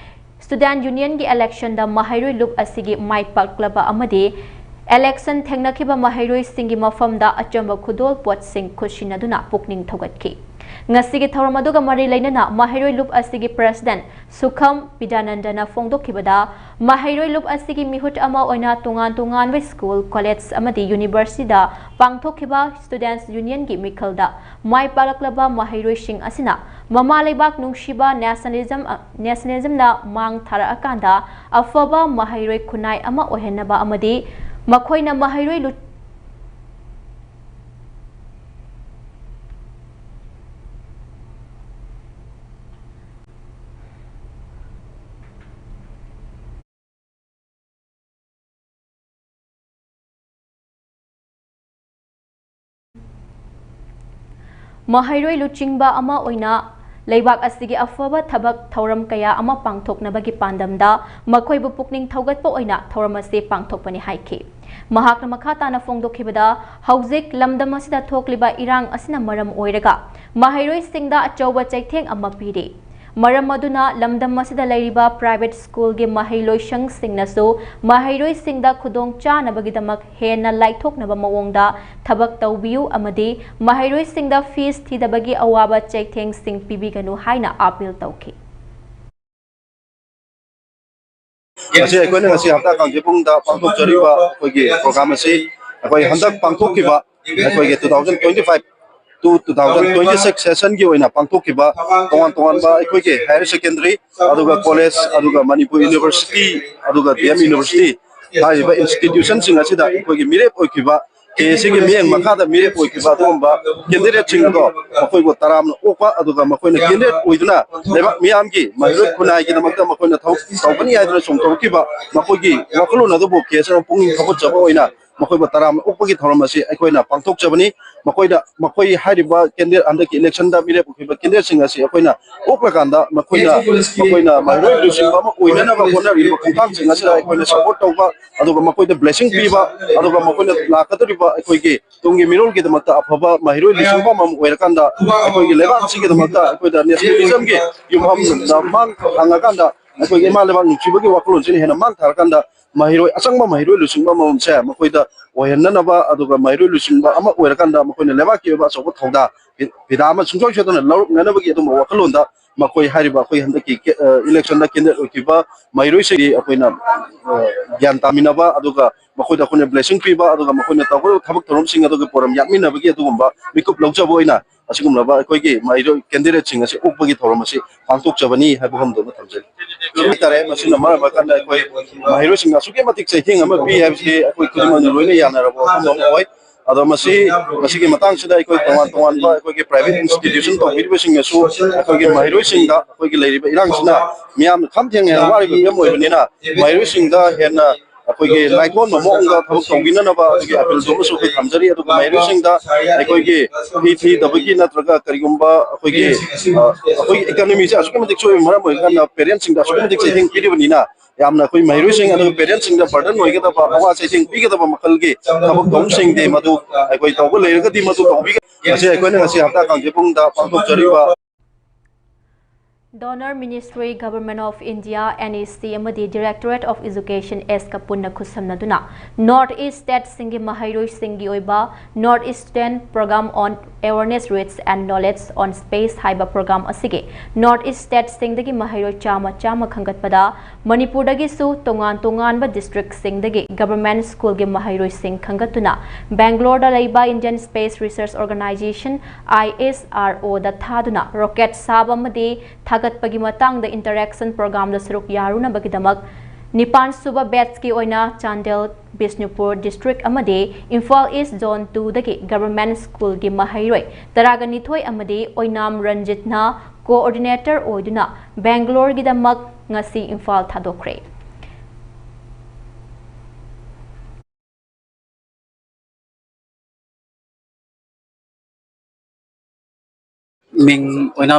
Student Unionꯒꯤ electionꯗ ꯃꯍꯩꯔꯣꯏ ꯂꯨꯞ ꯑꯁꯤꯒꯤ ꯃꯥꯏ ꯄꯥꯛꯂꯕ ꯑꯃꯗꯤ election ꯊꯦꯡꯅꯈꯤꯕ ꯃꯍꯩꯔꯣꯏꯁꯤꯡꯒꯤ ꯃꯐꯝꯗ ꯑꯆꯝꯕ ꯈꯨꯗꯣꯜ ꯄꯣꯠꯁꯤꯡ ꯈꯨꯠꯁꯤꯟꯅꯗꯨꯅ ꯄꯨꯛꯅꯤꯡ ꯊꯧꯒꯠꯈꯤ꯫ ꯉꯁꯤꯒꯤ ꯊꯧꯔꯝ ꯑꯗꯨꯒ ꯃꯔꯤ ꯂꯩꯅꯅ ꯃꯍꯩꯔꯣꯏ ꯂꯨꯞ ꯑꯁꯤꯒꯤ president ꯁꯨꯈꯝ ꯕꯤꯗ꯭ꯌꯥꯅꯟꯗꯅ ꯐꯣꯡꯗꯣꯛꯈꯤꯕꯗ, ꯃꯍꯩꯔꯣꯏ ꯂꯨꯞ ꯑꯁꯤꯒꯤ ꯃꯤꯍꯨꯠ ꯑꯃ ꯑꯣꯏꯅ ꯇꯣꯉꯥꯟ ꯇꯣꯉꯥꯟꯕ school, college ꯑꯃꯗꯤ universityꯗ ꯄꯥꯡꯊꯣꯛꯈꯤꯕ Students Unionꯒꯤ ꯃꯤꯈꯜꯗ ꯃꯥꯏ ꯄꯥꯛꯂꯛꯂꯕ ꯃꯍꯩꯔꯣꯏꯁꯤꯡ ꯑꯁꯤꯅ ꯃꯃꯥ ꯂꯩꯕꯥꯛ ꯅꯨꯡꯁꯤꯕ, nationalism, nationalismꯅ ꯃꯥꯡ ꯊꯥꯔꯛꯑꯀꯥꯟꯗ ꯑꯐꯕ ꯃꯍꯩꯔꯣꯏ ꯈꯨꯟꯅꯥꯏ ꯑꯃ ꯑꯣꯏꯍꯟꯅꯕ ꯑꯃꯗꯤ ꯃꯈꯣꯏꯅ ꯃꯍꯩꯔꯣꯏ ꯂꯨ-, ꯃꯍꯩꯔꯣꯏ ꯂꯨꯆꯤꯡꯕ ꯑꯃ ꯑꯣꯏꯅ ꯂꯩꯕꯥꯛ ꯑꯁꯤꯒꯤ ꯑꯐꯕ ꯊꯕꯛ ꯊꯧꯔꯝ ꯀꯌꯥ ꯑꯃ ꯄꯥꯡꯊꯣꯛꯅꯕꯒꯤ ꯄꯥꯟꯗꯝꯗ ꯃꯈꯣꯏꯕꯨ ꯄꯨꯛꯅꯤꯡ ꯊꯧꯒꯠꯄ ꯑꯣꯏꯅ ꯊꯧꯔꯝ ꯑꯁꯤ ꯄꯥꯡꯊꯣꯛꯄꯅꯤ ꯍꯥꯏꯈꯤ꯫ ꯃꯍꯥꯛꯅ ꯃꯈꯥ ꯇꯥꯅ ꯐꯣꯡꯗꯣꯛꯈꯤꯕꯗ, ꯍꯧꯖꯤꯛ ꯂꯝꯗꯝ ꯑꯁꯤꯗ ꯊꯣꯛꯂꯤꯕ ꯏꯔꯥꯡ ꯑꯁꯤꯅ ꯃꯔꯝ ꯑꯣꯏꯔꯒ ꯃꯍꯩꯔꯣꯏꯁꯤꯡꯗ ꯑꯆꯧꯕ ꯆꯩꯊꯦꯡ ꯑꯃ ꯄꯤꯔꯤ꯫ ꯃꯔꯝ ꯑꯗꯨꯅ ꯂꯝꯗꯝ ꯑꯁꯤꯗ ꯂꯩꯔꯤꯕ private schoolꯒꯤ ꯃꯍꯩ ꯂꯣꯏꯁꯪꯁꯤꯡꯅꯁꯨ ꯃꯍꯩꯔꯣꯏꯁꯤꯡꯗ ꯈꯨꯗꯣꯡ ꯆꯥꯅꯕꯒꯤꯗꯃꯛ ꯍꯦꯟꯅ ꯂꯥꯏꯊꯣꯛꯅꯕ ꯃꯑꯣꯡꯗ ꯊꯕꯛ ꯇꯧꯕꯤꯌꯨ ꯑꯃꯗꯤ ꯃꯍꯩꯔꯣꯏꯁꯤꯡꯗ fees ꯊꯤꯗꯕꯒꯤ ꯑꯋꯥꯕ ꯆꯩꯊꯦꯡꯁꯤꯡ ꯄꯤꯕꯤꯒꯅꯨ ꯍꯥꯏꯅ appeal ꯇꯧꯈꯤ꯫ ꯉꯁꯤ ꯑꯩꯈꯣꯏꯅ ꯉꯁꯤ ꯍꯞꯇꯥ ꯀꯥꯡꯖꯩꯕꯨꯡꯗ ꯄꯥꯡꯊꯣꯛꯆꯔꯤꯕ ꯑꯩꯈꯣꯏꯒꯤ program ꯑꯁꯤ ꯑꯩꯈꯣꯏ ꯍꯟꯗꯛ ꯄꯥꯡꯊꯣꯛꯈꯤꯕ ꯑꯩꯈꯣꯏꯒꯤ two thousand twenty five two two thousand twenty six ꯁꯦꯁꯟꯒꯤ ꯑꯣꯏꯅ ꯄꯥꯡꯊꯣꯛꯈꯤꯕ ꯇꯣꯉꯥꯟ ꯇꯣꯉꯥꯟꯕ ꯑꯩꯈꯣꯏꯒꯤ ꯍꯥꯌꯔ ꯁꯦꯀꯦꯟꯗꯔꯤ, ꯑꯗꯨꯒ ꯀꯣꯂꯦꯖ, ꯑꯗꯨꯒ ꯃꯅꯤꯄꯨꯔ ꯌꯨꯅꯤꯚꯔꯁꯤꯇꯤ, ꯑꯗꯨꯒ ꯗꯤ ꯑꯦꯝ ꯌꯨꯅꯤꯚꯔꯁꯤꯇꯤ ꯍꯥꯏꯔꯤꯕ ꯏꯟꯁꯇꯤꯇ꯭ꯌꯨꯁꯟꯁꯤꯡ ꯑꯁꯤꯗ ꯑꯩꯈꯣꯏꯒꯤ ꯃꯤꯔꯦꯞ ꯑꯣꯏꯈꯤꯕ, ꯀꯦ ꯑꯦꯁ ꯁꯤꯒꯤ ꯃꯤꯠꯌꯦꯡ ꯃꯈꯥꯗ ꯃꯤꯔꯦꯞ ꯑꯣꯏꯈꯤꯕ ꯑꯗꯨꯒꯨꯝꯕ ꯀꯦꯟꯗꯤꯗꯦꯠꯁꯤꯡ ꯑꯗꯣ ꯃꯈꯣꯏꯕꯨ ꯇꯔꯥꯝꯅ ꯑꯣꯛꯄ, ꯑꯗꯨꯒ ꯃꯈꯣꯏꯅ ꯀꯦꯟꯗꯤꯗꯦꯠ ꯑꯣꯏꯗꯨꯅ ꯂꯩꯕꯥꯛ ꯃꯤꯌꯥꯝꯒꯤ ꯃꯍꯩꯔꯣꯏ ꯈꯨꯟꯅꯥꯏꯒꯤꯗꯃꯛꯇ ꯃꯈꯣꯏꯅ ꯊꯕꯛ ꯇꯧꯒꯅꯤ ꯍꯥꯏꯗꯨꯅ ꯆꯣꯡꯊꯣꯔꯛꯈꯤꯕ ꯃꯈꯣꯏꯒꯤ ꯋꯥꯈꯜꯂꯣꯟ ꯑꯗꯨꯕꯨ ꯀꯦ ꯑꯦꯁ ꯑꯦꯜꯅ ꯄꯨꯛꯅꯤꯡ ꯊꯧꯒꯠꯆꯕ ꯑꯣꯏꯅ ꯃꯈꯣꯏꯕꯨ ꯇꯔꯥꯝꯅ ꯑꯣꯛꯄꯒꯤ ꯊꯧꯔꯝ ꯑꯁꯤ ꯑꯩꯈꯣꯏꯅ ꯄꯥꯡꯊꯣꯛꯆꯕꯅꯤ꯫ ꯃꯈꯣꯏꯗ, ꯃꯈꯣꯏ ꯍꯥꯏꯔꯤꯕ ꯀꯦꯟꯗꯤꯗꯦꯠ, ꯍꯟꯗꯛꯀꯤ ꯏꯂꯦꯛꯁꯟꯗ ꯃꯤꯔꯦꯞ ꯑꯣꯏꯈꯤꯕ ꯀꯦꯟꯗꯤꯗꯦꯠꯁꯤꯡ ꯑꯁꯤ ꯑꯩꯈꯣꯏꯅ ꯑꯣꯛꯂꯀꯥꯟꯗ ꯃꯈꯣꯏꯅ, ꯃꯈꯣꯏꯅ ꯃꯍꯩꯔꯣꯏ ꯂꯨꯆꯤꯡꯕ ꯑꯃ ꯑꯣꯏꯅꯅꯕ ꯍꯣꯠꯅꯔꯤꯕ ꯈꯣꯡꯊꯥꯡꯁꯤꯡ ꯑꯁꯤꯗ ꯑꯩꯈꯣꯏꯅ ꯁꯄꯣꯔꯠ ꯇꯧꯕ, ꯑꯗꯨꯒ ꯃꯈꯣꯏꯗ ꯕ꯭ꯂꯦꯁꯤꯡ ꯄꯤꯕ, ꯑꯗꯨꯒ ꯃꯈꯣꯏꯅ ꯂꯥꯛꯀꯗꯧꯔꯤꯕ ꯑꯩꯈꯣꯏꯒꯤ ꯇꯨꯡꯒꯤ ꯃꯤꯔꯣꯜꯒꯤꯗꯃꯛꯇ ꯑꯐꯕ ꯃꯍꯩꯔꯣꯏ ꯂꯨꯆꯤꯡꯕ ꯑꯃ ꯑꯣꯏꯔꯀꯥꯟꯗ ꯑꯩꯈꯣꯏꯒꯤ ꯂꯩꯕꯥꯛ ꯑꯁꯤꯒꯤꯗꯃꯛꯇ ꯑꯩꯈꯣꯏꯗ ꯅꯦꯁꯅꯦꯂꯤꯖꯝꯒꯤ ꯌꯨꯝꯐꯝꯗ ꯃꯥꯡ ꯊꯪꯉꯀꯥꯟꯗ ꯑꯩꯈꯣꯏꯒꯤ ꯏꯃꯥ ꯂꯩꯕꯥꯛ ꯅꯨꯡꯁꯤꯕꯒꯤ ꯋꯥꯈꯜꯂꯣꯟꯁꯤꯅ ꯍꯦꯟꯅ ꯃꯥꯡ ꯊꯥꯔꯀꯥꯟꯗ ꯃꯍꯩꯔꯣꯏ, ꯑꯆꯪꯕ ꯃꯍꯩꯔꯣꯏ ꯂꯨꯆꯤꯡꯕ ꯑꯃꯃꯝꯁꯦ ꯃꯈꯣꯏꯗ ꯑꯣꯏꯍꯟꯅꯅꯕ, ꯑꯗꯨꯒ ꯃꯍꯩꯔꯣꯏ ꯂꯨꯆꯤꯡꯕ ꯑꯃ ꯑꯣꯏꯔꯀꯥꯟꯗ ꯃꯈꯣꯏꯅ ꯂꯩꯕꯥꯛꯀꯤ ꯑꯣꯏꯕ ꯑꯆꯧꯕ ꯊꯧꯗꯥ ꯐꯤ-, ꯐꯤꯗꯥ ꯑꯃ ꯁꯨꯡꯁꯣꯏ ꯁꯣꯏꯗꯅ ꯂꯧꯔꯛꯅꯅꯕꯒꯤ ꯑꯗꯨꯝꯕ ꯋꯥꯈꯜꯂꯣꯟꯗ ꯃꯈꯣꯏ ꯍꯥꯏꯔꯤꯕ ꯑꯩꯈꯣꯏ ꯍꯟꯗꯛꯀꯤ ꯀꯦ-, ꯑ, ꯏꯂꯦꯛꯁꯟꯗ ꯀꯦꯟꯗꯤꯗꯦꯠ ꯑꯣꯏꯈꯤꯕ ꯃꯍꯩꯔꯣꯏꯁꯤꯡꯒꯤ ꯑꯩꯈꯣꯏꯅ, ꯑ, ꯒ꯭ꯌꯥꯟ ꯇꯥꯃꯤꯟꯅꯕ, ꯑꯗꯨꯒ ꯃꯈꯣꯏꯗ ꯑꯩꯈꯣꯏꯅ ꯕ꯭ꯂꯦꯁꯤꯡ ꯄꯤꯕ, ꯑꯗꯨꯒ ꯃꯈꯣꯏꯅ ꯇꯧꯒꯗꯕ ꯊꯕꯛ ꯊꯧꯔꯝꯁꯤꯡ ꯑꯗꯨꯒꯤ ꯄꯣꯔꯝ ꯌꯥꯠꯃꯤꯟꯅꯕꯒꯤ ꯑꯗꯨꯒꯨꯝꯕ ꯃꯤꯀꯨꯞ ꯂꯧꯖꯕ ꯑꯣꯏꯅ ꯑꯁꯤꯒꯨꯝꯂꯕ ꯑꯩꯈꯣꯏꯒꯤ ꯃꯍꯩꯔꯣꯏ ꯀꯦꯟꯗꯤꯗꯦꯠꯁꯤꯡ ꯑꯁꯤ ꯑꯣꯛꯄꯒꯤ ꯊꯧꯔꯝ ꯑꯁꯤ ꯄꯥꯡꯊꯣꯛꯆꯕꯅꯤ ꯍꯥꯏꯕ ꯋꯥꯐꯝꯗꯨ ꯑꯃ ꯊꯝꯖꯒꯦ꯫ ꯍꯥꯏꯇꯥꯔꯦ, ꯃꯁꯤꯅ ꯃꯔꯝ ꯑꯣꯏꯔꯀꯥꯟꯗ ꯑꯩꯈꯣꯏ ꯃꯍꯩꯔꯣꯏꯁꯤꯡꯅ ꯑꯁꯨꯛꯀꯤ ꯃꯇꯤꯛ ꯆꯩꯊꯦꯡ ꯑꯃ ꯄꯤ ꯍꯥꯏꯕꯁꯤ ꯑꯩꯈꯣꯏ ꯈꯨꯗꯤꯡꯃꯛꯅ ꯂꯣꯏꯅ ꯌꯥꯅꯔꯕ ꯋꯥꯐꯝ ꯑꯃ ꯑꯣꯏ꯫ ꯑꯗꯣ ꯃꯁꯤ, ꯃꯁꯤꯒꯤ ꯃꯇꯥꯡꯁꯤꯗ ꯑꯩꯈꯣꯏ ꯇꯣꯉꯥꯟ ꯇꯣꯉꯥꯟꯕ ꯑꯩꯈꯣꯏꯒꯤ ꯄ꯭ꯔꯥꯏꯚꯦꯠ ꯏꯟꯁꯇꯤꯇ꯭ꯌꯨꯁꯟ ꯇꯧꯕꯤꯔꯤꯕꯁꯤꯡꯅꯁꯨ ꯑꯩꯈꯣꯏꯒꯤ ꯃꯍꯩꯔꯣꯏꯁꯤꯡꯗ ꯑꯩꯈꯣꯏꯒꯤ ꯂꯩꯔꯤꯕ ꯏꯔꯥꯡꯁꯤꯅ ꯃꯤꯌꯥꯝꯅ ꯈꯝ ꯊꯦꯡꯅ ꯍꯦꯟꯅ ꯋꯥꯔꯤꯕ ꯐꯤꯕꯝ ꯑꯣꯏꯕꯅꯤꯅ ꯃꯍꯩꯔꯣꯏꯁꯤꯡꯗ ꯍꯦꯟꯅ ꯑꯩꯈꯣꯏꯒꯤ ꯂꯥꯏꯊꯣꯟꯕ ꯃꯑꯣꯡꯗ ꯊꯕꯛ ꯇꯧꯕꯤꯅꯅꯕ ꯑꯗꯨꯒꯤ ꯑꯄꯤꯜꯗꯨ ꯑꯃꯁꯨ ꯑꯩꯈꯣꯏ ꯊꯝꯖꯔꯤ꯫ ꯑꯗꯨꯒ ꯃꯍꯩꯔꯣꯏꯁꯤꯡꯗ ꯑꯩꯈꯣꯏꯒꯤ ꯐꯤ ꯊꯤꯗꯕꯒꯤ ꯅꯠꯇ꯭ꯔꯒ ꯀꯔꯤꯒꯨꯝꯕ ꯑꯩꯈꯣꯏꯒꯤ, ꯑ, ꯑꯩꯈꯣꯏꯒꯤ ꯏꯀꯅꯃꯤꯁꯦ ꯑꯁꯨꯛꯀꯤ ꯃꯇꯤꯛ ꯁꯣꯛꯏꯕ ꯃꯔꯝ ꯑꯣꯏꯔꯀꯥꯟꯗ ꯄꯦꯔꯦꯟꯁꯁꯤꯡꯗ ꯑꯁꯨꯛꯀꯤ ꯃꯇꯤꯛ ꯆꯩꯊꯦꯡ ꯄꯤꯔꯤꯕꯅꯤꯅ ꯌꯥꯝꯅ ꯑꯩꯈꯣꯏ ꯃꯍꯩꯔꯣꯏꯁꯤꯡ ꯑꯗꯨꯒ ꯄꯦꯔꯦꯟꯁꯁꯤꯡꯗ ꯕꯔꯗꯟ ꯑꯣꯏꯒꯗꯕ, ꯑꯋꯥ ꯆꯩꯊꯦꯡ ꯄꯤꯒꯗꯕ ꯃꯈꯜꯒꯤ ꯊꯕꯛ ꯊꯧꯔꯝꯁꯤꯡꯗꯤ ꯃꯗꯨ ꯑꯩꯈꯣꯏ ꯇꯧꯕ ꯂꯩꯔꯒꯗꯤ ꯃꯗꯨ ꯇꯧꯕꯤꯒꯅꯤ꯫ ꯃꯁꯤ ꯑꯩꯈꯣꯏꯅ ꯉꯁꯤ ꯍꯞꯇꯥ ꯀꯥꯡꯖꯩꯕꯨꯡꯗ ꯄꯥꯡꯊꯣꯛꯆꯔꯤꯕ Donor Ministry, Government of India, N E C ꯑꯃꯗꯤ Directorate of Education, ꯑꯦꯁꯀ ꯄꯨꯟꯅ ꯈꯨꯠꯁꯝꯅꯗꯨꯅ North East Stateꯁꯤꯡꯒꯤ ꯃꯍꯩꯔꯣꯏꯁꯤꯡꯒꯤ ꯑꯣꯏꯕ North Eastern Program on Awareness, Reach and Knowledge on Space ꯍꯥꯏꯕ program ꯑꯁꯤꯒꯤ North East Stateꯁꯤꯡꯗꯒꯤ ꯃꯍꯩꯔꯣꯏ ꯆꯥꯝꯃ ꯆꯥꯝꯃ ꯈꯟꯒꯠꯄꯗ ꯃꯅꯤꯄꯨꯔꯗꯒꯤꯁꯨ ꯇꯣꯉꯥꯟ ꯇꯣꯉꯥꯟꯕ districtꯁꯤꯡꯗꯒꯤ government schoolꯒꯤ ꯃꯍꯩꯔꯣꯏꯁꯤꯡ ꯈꯟꯒꯠꯇꯨꯅ Bangaloreꯗ ꯂꯩꯕ Indian Space Research Organisation, ISROꯗ ꯊꯥꯗꯨꯅ rocket ꯁꯥꯕ ꯑꯃꯗꯤ ꯊꯥꯒꯠꯄꯒꯤ ꯃꯇꯥꯡꯗ interaction programꯗ ꯁꯔꯨꯛ ꯌꯥꯔꯨꯅꯕꯒꯤꯗꯃꯛ ꯅꯤꯄꯥꯟ ꯁꯨꯕ batchꯀꯤ ꯑꯣꯏꯅ ꯆꯥꯟꯗꯦꯜ, ꯕꯤꯁꯅꯨꯄꯨꯔ district ꯑꯃꯗꯤ ꯏꯝꯐꯥꯜ East Zone twoꯗꯒꯤ government schoolꯒꯤ ꯃꯍꯩꯔꯣꯏ ꯇꯔꯥꯒ ꯅꯤꯊꯣꯏ ꯑꯃꯗꯤ ꯑꯣꯏꯅꯥꯝ ꯔꯟꯖꯤꯠꯅ coordinator ꯑꯣꯏꯗꯨꯅ Bangaloreꯒꯤꯗꯃꯛ ꯉꯁꯤ ꯏꯝꯐꯥꯜ ꯊꯥꯗꯣꯛꯈ꯭ꯔꯦ꯫ ꯃꯤꯡ ꯑꯣꯏꯅꯥꯝ